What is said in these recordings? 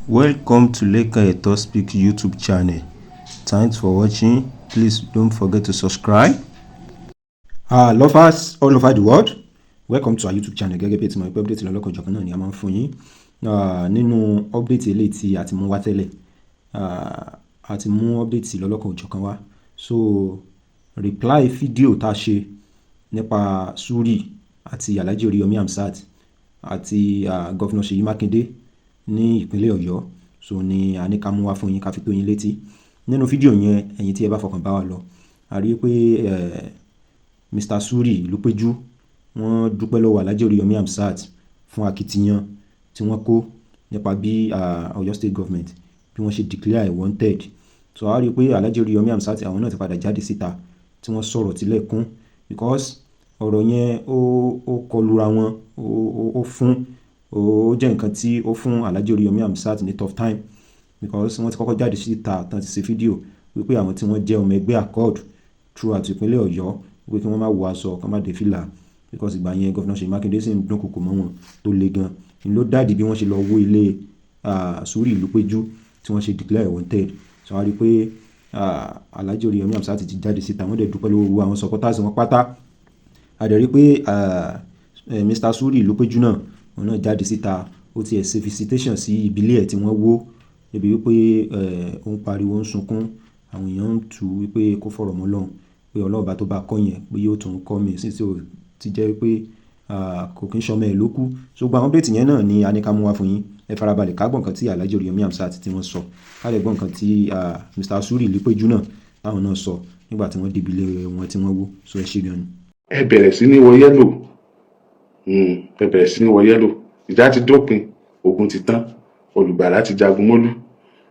Welcome to Lekan Eto Speak YouTube channel. Thanks for watching. Please don't forget to subscribe. Lovers all over the world, welcome to our YouTube channel. Gẹ́gẹ́ bí ẹ ti mọ̀ pé update lọ́lọ́kan-ò-jọ̀kan náà ni a máa ń fún yín. Nínú update eléyìí tí a ti mú wá tẹ́lẹ̀, a ti mú update lọ́lọ́kan-ò-jọ̀kan wá. So reply fídíò tá a ṣe nípa Suri àti Alhaji Oriyomi Hamzat àti Governor Ṣèyí Mákindé ní ìpínlẹ̀ Ọ̀yọ́, so ni a ní ká mú wá fún yín, ká fi tó yín létí. Nínú fídíò yẹn, ẹ̀yin tí ẹ bá fọkàn bá wa lọ, a rí i pé Mr. Suri Ìlúpéjú, wọ́n dúpẹ́ lọ́wọ́ Alhaji Oriyomi Hamzat fún akitiyan tí wọ́n kó nípa bí Ọ̀yọ́ State Government, bí wọ́n ṣe declare wanted. So a rí i pé Alhaji Oriyomi Hamzat, àwọn náà ti padà jáde síta tí wọ́n sọ̀rọ̀ tilẹ̀ kún, because ọ̀rọ̀ yẹn ó kọlura wọn, ó fún ó jẹ́ nǹkan tí ó fún Alhaji Oriyomi Hamzat ní tough time, because wọ́n ti kọ́kọ́ jáde síta tán, ti ṣe fídíò wípé àwọn tí wọ́n jẹ́ ọmọ ẹgbẹ́ Accord throughout ìpínlẹ̀ Ọ̀yọ́, wípé kí wọ́n má wọ aṣọ, kí wọ́n má dé fìlà, because ìgbà yẹn Governor Ṣèyí Mákindé sì ń dúnkokò mọ́ wọn tó le gan ni. Ló dàdí bí wọ́n ṣe lọ wó ilé Suri Ìlúpéjú tí wọ́n ṣe declare wanted. So a rí i pé Alhaji Oriyomi Hamzat ti jáde síta, wọ́n dẹ̀ dúpẹ́ lọ́wọ́ gbogbo àwọn supporters wọn pátá. A dẹ̀ rí i pé Mr. Suri Ìlúpéjú náà, òun náà jáde síta, ó tiẹ̀ ṣe visitation sí ìbílẹ̀ ẹ̀ tí wọ́n wó, débi wípé ó ń pariwo, ń sunkún, àwọn èèyàn ń tù ú wípé kó fọ̀rọ̀ mọ́ Ọlọ́run, pé Ọlọ́run bá tó bá kọ́ yẹn, pé yóò tún kọ́ mi sí tí ó ti jẹ́ wípé kò kí ń ṣọmọ ẹ̀ ló kú. So gbogbo àwọn update yẹn náà ni a ní ká mú wá fún yín. Ẹ farabalẹ̀ ká gbọ́ nǹkan tí Alhaji Oriyomi Hamzat tí wọ́n sọ, ká lè gbọ́ nǹkan tí Mr. Suri Ìlúpéjú náà táwọn náà sọ nígbà tí wọ́n débi ilé wọn tí wọ́n wó. So ẹ ṣé gan ni. Ẹ bẹ̀rẹ̀ sí ní wọ yellow, ẹ bẹ̀rẹ̀ sí ní wọ yellow. Ìjà ti dópin, ogun ti tán, olùgbàlà ti jagun mólú.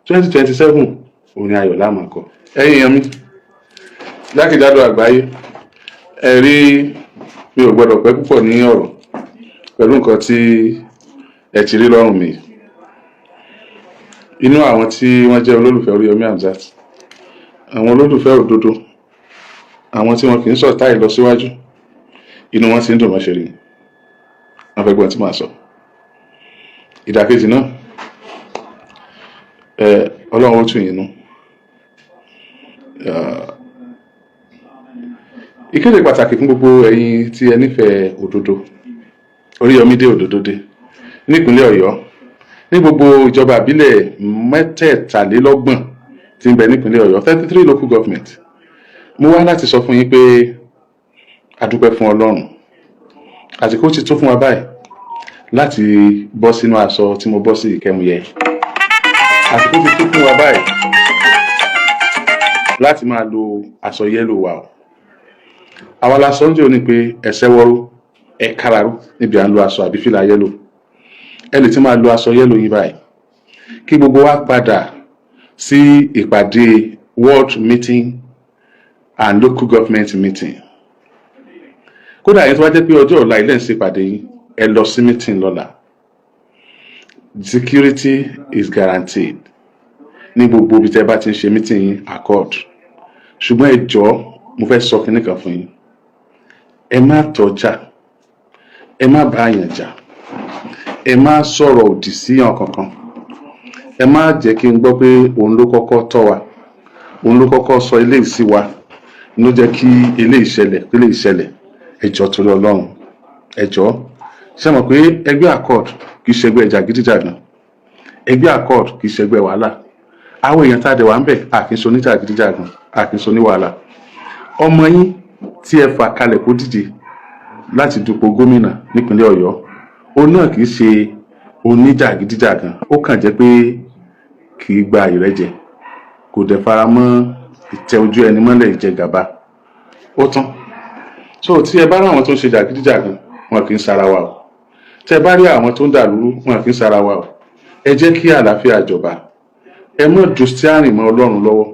2027, orin ayọ̀ la máa kọ. Ẹ̀yin èèyàn mi jákèjádò àgbáyé, ẹ rí mi ò gbọ́dọ̀ pẹ́ púpọ̀ ní ọ̀rọ̀ pẹ̀lú nǹkan tí ẹ ti rí lọ́rùn mi. Inú àwọn tí wọ́n jẹ́ olólùfẹ́ Oríyọmí Hamzat, àwọn olólùfẹ́ òdodo, àwọn tí wọn kì í ṣọ̀tá ìlọsíwájú, inú wọn ti ń dùn mọ́ ṣe rí. Wọn fẹ́ gbọ́n tí màá sọ. Ìdàkejì náà, ẹ Ọlọ́run ó tù yín nú. Ìkéde pàtàkì fún gbogbo ẹ̀yin tí ẹ nífẹ̀ẹ́ òdodo. Oríyọmí dé, òdodo dé. Nípínlẹ̀ Ọ̀yọ́, ní gbogbo ìjọba ìbílẹ̀ 33 tí ń bẹ nípínlẹ̀ Ọ̀yọ́, 33 local government, mo wá láti sọ fún yín pé a dúpẹ́ fún Ọlọ́run. Àsìkò ti tó fún wa báyìí láti bọ́ sínú aṣọ tí mo bọ́ sí ìkẹmúyẹ. Àsìkò ti tó fún wa báyìí láti máa lo aṣọ yellow wa o. Àwa la sọ ń jẹ́ òní pé ẹsẹ̀ wọ́rọ́ ẹ káraró níbi à ń lo aṣọ àbí fìlà yellow. Ẹ lè ti máa lo aṣọ yellow yín báyìí, kí gbogbo wa padà sí ìpàdé ward meeting and local government meeting. Kódà yẹn, tó bá jẹ́ pé ọjọ́ ọ̀la ilé ń ṣèpàdé yín, ẹ lọ sí meeting lọ́la. Security is guaranteed ní gbogbo ibi tẹ́ bá ti ń ṣe meeting yín Accord. Ṣùgbọ́n ẹ jọ̀ọ́, mo fẹ́ sọ kinní kan fún yín: ẹ má tọ́jà, ẹ má bá àyàn jà, ẹ má sọ̀rọ̀ òdì sí yàn kankan. Ẹ má jẹ́ kí n gbọ́ pé òun ló kọ́kọ́ tọ́ wa, òun ló kọ́kọ́ sọ eléyìí sí wa, ló jẹ́ kí eléyìí ṣẹlẹ̀, eléyìí ṣẹlẹ̀. Ẹ jọ̀ọ́, torí Ọlọ́run, ẹ jọ̀ọ́. Ṣé mọ̀ pé ẹgbẹ́ Accord kì í ṣẹgbẹ́ jàgídíjàgan? Ẹgbẹ́ Accord kì í ṣẹgbẹ́ wàhálà. Àwọn èèyàn tá a dẹ̀ wá ń bẹ̀, a kì í ṣe oníjàgídíjàgan, a kì í ṣe oníwàhálà. Ọmọ yín tí ẹ fà kalẹ̀ kó díje láti dupò gómìnà nípínlẹ̀ Ọ̀yọ́, òun náà kì í ṣe oníjàgídíjàgan. Ó kàn jẹ́ pé kì í gba ìrẹ́jẹ, kò dẹ̀ fara mọ́ ìtẹ ojú ẹni mọ́lẹ̀, ìjẹgàba. Ó tán. So tí ẹ bá rí àwọn tó ń ṣe jàgídíjàgan, wọn kì í sara wa o. Tẹ bá rí àwọn tó ń dàlúrú, wọn kì í sara wa o. Ẹ jẹ́ kí àlàáfíà jọba. Ẹ má ju steering mọ́ Ọlọ́run lọ́wọ́,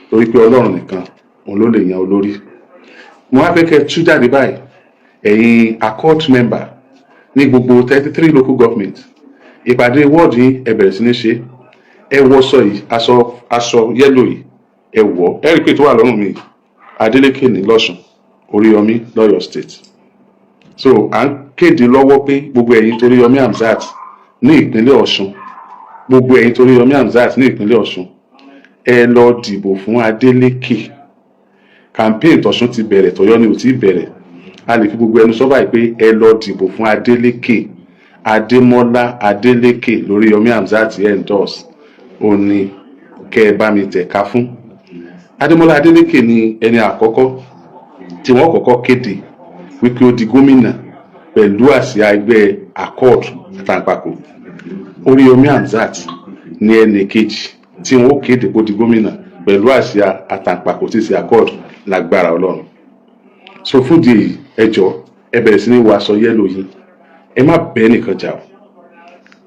torí pé Ọlọ́run nìkan òun ló lè yan olórí. Mo wá fẹ́ kẹ́ ẹ tú jáde báyìí, ẹ̀yin Accord member ní gbogbo 33 local government. Ìpàdé wọ́ọ̀dù yín, ẹ bẹ̀rẹ̀ sí ní ṣe. Ẹ wọṣọ yìí, aṣọ yellow yìí, ẹ wọ̀. Ẹ rí i pé tó wà lọ́rùn mi yìí, Adeleke ní lọ́ṣun, Oríyọmí lọ́yọ̀ State. So à ń kéde lọ́wọ́ pé gbogbo ẹ̀yin toríyọmí Hamzat ní ìpínlẹ̀ Ọ̀ṣun, Gbogbo ẹ̀yin tó Oríyọmí Hamzat ní ìpínlẹ̀ Ọ̀ṣun, ẹ lọ dìbò fún Adeleke. Campaign tọ̀ṣun ti bẹ̀rẹ̀, tọ̀yọ́ ni ò tí ì bẹ̀rẹ̀. A lè fi gbogbo ẹnu sọ báyìí pé ẹ lọ dìbò fún Adeleke. Adémọ́lá Adeleke lóríyọmí Hamzat endorse, ó ní kẹ́ ẹ bá mi tẹ̀ka fún. Adémọ́lá Adeleke ni ẹni àkọ́kọ́ tí wọ́n kọ́kọ́ kéde wípé ó di gómìnà pẹ̀lú àsíá ẹgbẹ́ Accord, àtàǹpàkò. Oríyọmí Hamzat ní ẹnì kejì tí wọ́n kéde kó di gómìnà pẹ̀lú àsíá àtàǹpàkò tí í ṣe Accord, lágbára Ọlọ́run. So fún ìdí èyí, ẹ jọ̀ọ́, ẹ bẹ̀rẹ̀ sí ní wọ aṣọ yellow yín. Ẹ má bẹ́ẹ̀ nìkan jà o,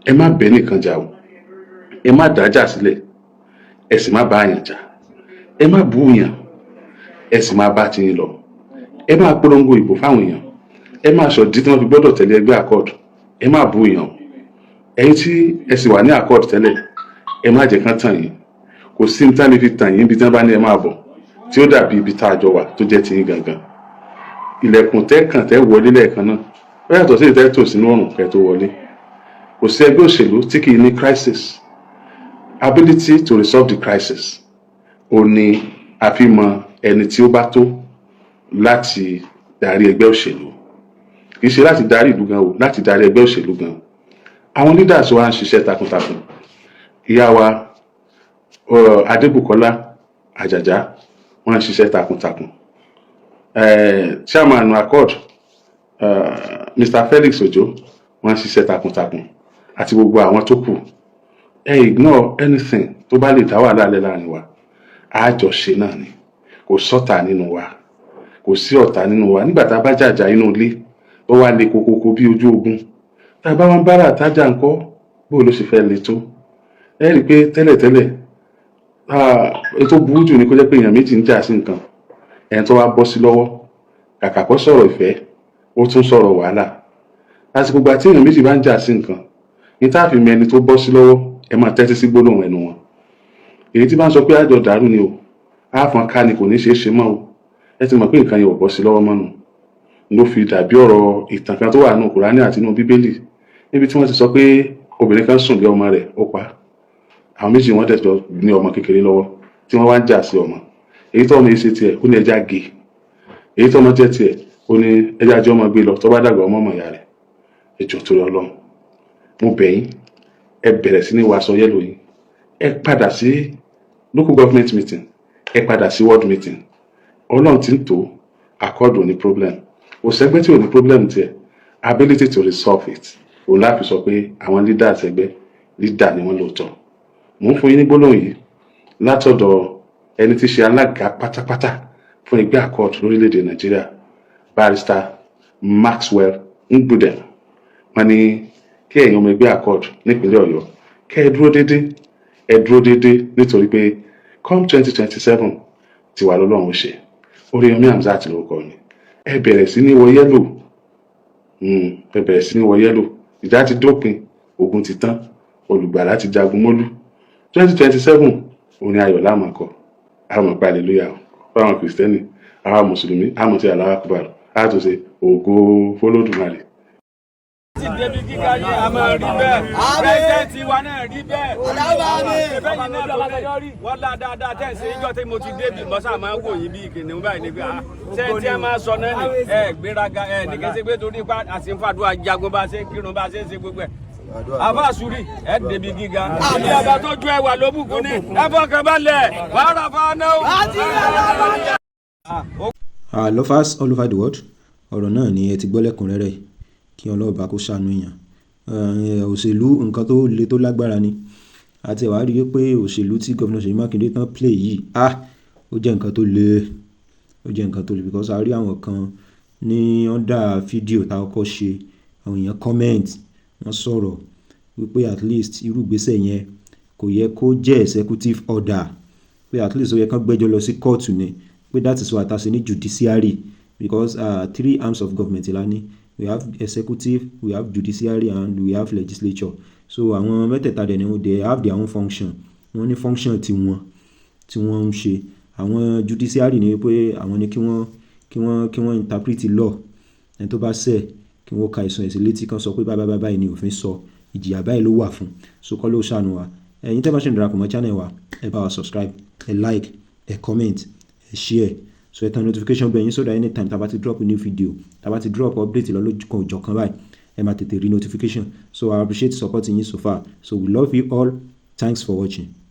ẹ má bẹ́ẹ̀ nìkan jà o. Ẹ má dájà sílẹ̀, ẹ sì má bá àyàn jà. Ẹ má bú yàn, ẹ sì má bá tiyín lọ. Ẹ má polongo ìbò fáwọn èèyàn, ẹ má sọ ìdí tí wọ́n fi gbọ́dọ̀ tẹ̀lé ẹgbẹ́ Accord. Ẹ má bú yàn o. Ẹ̀yin tí ẹ sì wà ní Accord tẹ́lẹ̀, ẹ má jẹ́ kán tàn yín. Kò sí ní tán lè fi tàn yín bí tí wọ́n bá ní ẹ máa bọ̀ tí ó dàbí ibi tá a jọ wà tó jẹ́ tiyín gangan. Ilẹ̀kùn tẹ́ kàn tẹ́ wọlé lẹ́ẹ̀kan náà, ó yàtọ̀ sí ìtẹ́ tò sínú ọ̀rùn kẹ́ tó wọlé. Kò sí ẹgbẹ́ òṣèlú tí kì í ní crisis. Ability to resolve the crisis ó ní a fi mọ ẹni tí ó bá tó láti darí ẹgbẹ́ òṣèlú. Kì í ṣe láti darí ìlú gan o, láti darí ẹgbẹ́ òṣèlú gan. Àwọn leaders wa ń ṣiṣẹ́ takuntakun. Ìyá wa Adébùkọ́lá Àjàjá, wọ́n ń ṣiṣẹ́ takuntakun. Chairman Accord, Mr. Felix Ojo, wọ́n ń ṣiṣẹ́ takuntakun, àti gbogbo àwọn tó kù. Ẹ ignore anything tó bá lè dá wàhálà lẹ́ láàrin wa. Àjọṣe náà ni, kò sọ́tà nínú wa, kò sí ọ̀tá nínú wa. Nígbà tá a bá jàjà inú ilé tó wá le kokoko bí ojú ogun, tá a bá wá ń bára àtájà ńkọ́, bó ló ṣe fẹ́ le tó? Ẹ rí i pé tẹ́lẹ̀tẹ́lẹ̀, ètò burú jù ní kó jẹ́ pé èèyàn méjì ń jà sí nǹkan. Ẹni tó wá bọ́ sí lọ́wọ́, kàkà kó sọ̀rọ̀ ìfẹ́, ó tún sọ̀rọ̀ wàhálà. Àsìkò ìgbà tí èèyàn méjì bá ń jà sí nǹkan ní tá a fi mọ ẹni tó bọ́ sí lọ́wọ́, ẹ máa tẹ́tí sí gbólóhùn ẹnu wọn. Èyí tí bá ń sọ pé àjọ dàrú ni o, àáfọn ká ni, kò ní ṣeé ṣe mọ́ o, ẹ ti mọ̀ pé nǹkan yẹn ò bọ́ sí lọ́wọ́ mọ́nu. Ló fi dàbí ọ̀rọ̀ ìtàn kan tó wà nínú Kùránì àti nínú Bíbélì, níbi tí wọ́n ti sọ pé obìnrin kan sùn lé ọmọ rẹ̀, ó pa. Àwọn méjì, wọ́n dẹ̀ jọ ní ọmọ kékeré lọ́wọ́ tí wọ́n wá ń jà sí ọmọ. Èyí tó ọmọ yìí ṣe tiẹ̀, ó ní ẹja gé. Èyí tó ọmọ jẹ́ tiẹ̀, ó ní ẹja jẹ́ ọmọ gbé lọ, tó bá dàgbà, ọmọ ọmọ ìyá rẹ̀. Ẹ jọ̀ọ́, torí Ọlọ́run, mo bẹ̀ yín, ẹ bẹ̀rẹ̀ sí ní wọ aṣọ yellow yín. Ẹ padà sí local government meeting, ẹ padà sí ward meeting. Ọlọ́run ti ń tó. Accord ò ní problem, kò sẹ́gbẹ́ tí ò ní problem tiẹ̀. Ability to resolve it, òun láfi sọ pé àwọn leaders ẹgbẹ́, leader ni wọ́n lóòótọ́. Mò ń fún yín ní gbólóhùn yìí látọ̀dọ̀ ẹni tí í ṣe alága pátápátá fún ẹgbẹ́ Accord lórílẹ̀‐èdè Nàìjíríà, Barrister Maxwell Ngbudem. Wọ́n ní kí ẹ̀yin ọmọ ẹgbẹ́ Accord nípínlẹ̀ Ọ̀yọ́, kẹ́ ẹ dúró déédé, ẹ dúró déédé, nítorí pé come 2027, tiwa lọ́lọ́run ó ṣe. Oríyọmí Hamzat lórúkọ mi. Ẹ bẹ̀rẹ̀ sí ní wọ yellow, ẹ bẹ̀rẹ̀ sí ní wọ yellow. Ìjà ti dópin, ogun ti tán, olùgbàlà ti jagun mólú. 2027, orin ayọ̀ láàmú kọ, àmọ̀ pa hallelujah o fáwọn Kìrìsìtẹ́nì. Àwọn Mùsùlùmí àmọ̀ sí Allahu Akbar, àtúnṣe ògo fọlọ́dúnmarè. Ti débi gíga yẹn, a máa rí bẹ́ẹ̀. President wa náà rí bẹ́ẹ̀. Ẹ̀fẹ̀yìn náà tó dé wọ́n lá dáadáa tẹ̀ ṣe. Ìjọ tí mo ti débi mọ́sá máa ń wò yín bí kìnìún báyìí ni pé ṣé tí ẹ máa sọ náà ni ẹ gbéraga ẹ ní kẹsí pé torí pa àti ń fàdúrà jagun, bá a ṣe ń kírun, bá a ṣe ń ṣe gbogbo ẹ̀. Àfàsúrì, ẹ débi gíga. Ilé ọba tó ju ẹwà ló bùkún ní ẹ fọkàn balẹ̀ wàhálà fáná. Lovers all over the world, ọ̀rọ̀ náà ni ẹ ti gbọ́ lẹ́kùnrẹ́rẹ́. Kí Ọlọ́ọ̀bá kó ṣàánú èèyàn. Òṣèlú, nǹkan tó le tó lágbára ni. Àti ẹ̀ wá rí i pé òṣèlú tí Governor Ṣèyí Mákindé tán play yìí, ó jẹ́ nǹkan tó le, ó jẹ́ nǹkan tó le, because a rí àwọn kan ní under fídíò tá a kọ́kọ́ ṣe, àwọn èèyàn comment, wọ́n sọ̀rọ̀ wípé at least irú ìgbésẹ̀ yẹn kò yẹ kó jẹ́ executive order, pé at least ó yẹ kán gbẹ́jọ́ lọ sí kóòtù ni, pé that is why ta ṣe ní judiciary, because three arms of government la ní. We have executive, we have judiciary and we have legislature. So àwọn mẹ́tẹ̀ẹ̀ta dẹ̀ ni they have their own function. Wọ́n ní function tiwọn tí wọ́n ń ṣe. Àwọn judiciary ni pé àwọn ni kí wọ́n interpret law. Ẹni tó bá ṣẹ̀, kí wọ́n ka ẹ̀sùn ẹ̀sìn létí, kan sọ pé báyìí báyìí báyìí ni òfin sọ. Ìjìyà báyìí ló wà fún. So kọ́ ló ṣàánú wa. Ẹ̀yin tẹ́ bá ṣe ń darapọ̀ mọ́ channel wa, ẹ bá wa subscribe, ẹ like, ẹ comment, ẹ share. So ẹ tan notification bell yín so that anytime tá a bá ti drop new video, tá a bá ti drop update lọ́lọ́kan òjọ̀kan báyìí, ẹ máa tètè rí notification. So I appreciate support yín so far. So we love you all. Thanks for watching.